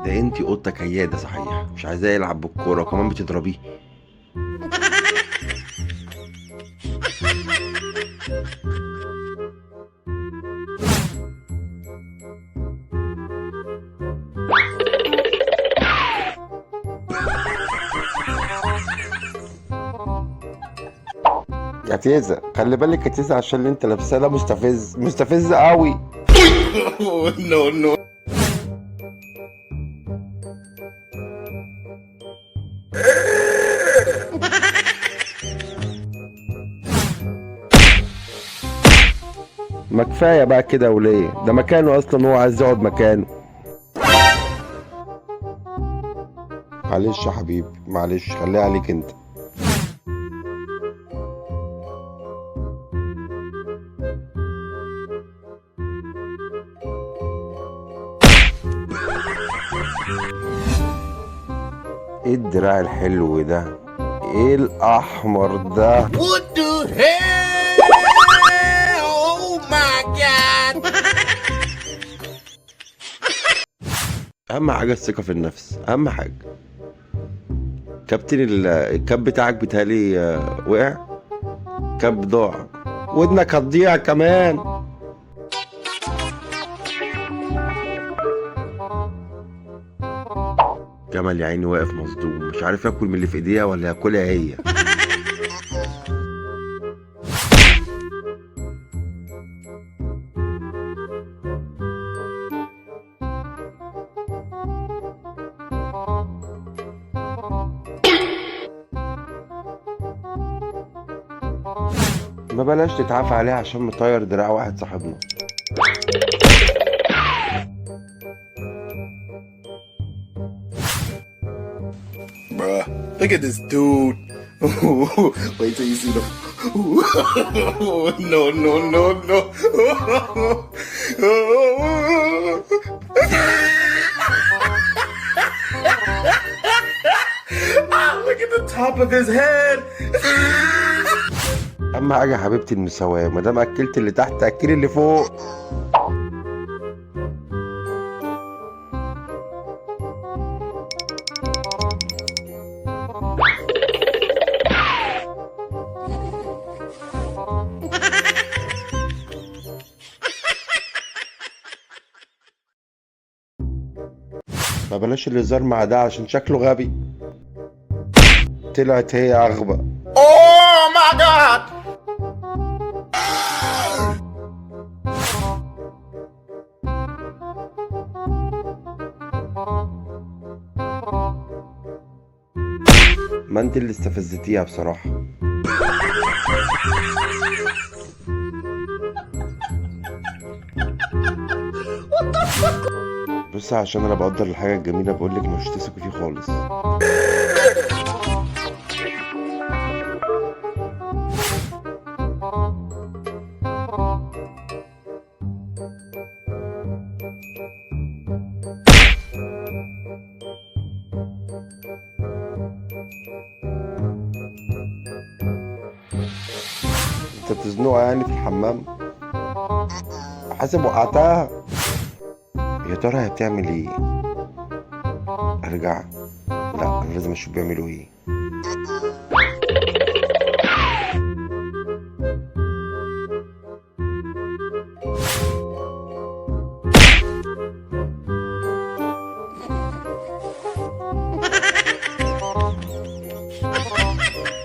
ده انتي قطة كيادة صحيح، مش عايزاه يلعب بالكورة وكمان بتضربيه. يا تيزا خلي بالك يا تيزا، عشان اللي انت لابساه ده مستفز، مستفز قوي. No, no. ما كفاية بقى كده وليه؟ ده مكانه اصلا، هو عايز يقعد مكانه. معلش يا حبيبي معلش، خليها عليك انت. ايه الدراع الحلو ده؟ ايه الاحمر ده؟ What the hell? Oh my God. اهم حاجة الثقة في النفس، اهم حاجة. كابتن الكاب بتاعك بيتهيألي، وقع، كاب ضاع، ودنك هتضيع كمان. جمل يا عيني واقف مصدوم، مش عارف ياكل من اللي في ايديها ولا ياكلها هي. ما بلاش تتعافى عليها عشان مطير دراع واحد صاحبنا. Bruh, look at this dude. Wait till you see the. No, no, no, no. Ah, look at the top of his head. اهم حاجة يا حبيبتي المساواة، ما دام اكلت اللي تحت اكلي اللي فوق. ما بلاش الهزار مع ده عشان شكله غبي. طلعت هي اغبى. Oh my God. ما انت اللي استفزتيها بصراحة. بص، عشان انا بقدر الحاجة الجميلة بقولك مش تثقي فيه خالص. انت بتزنقها يعني في الحمام؟ حاسب وقعتها. يا ترى هي بتعمل ايه؟ ارجع؟ لا انا لازم اشوف بيعملوا ايه.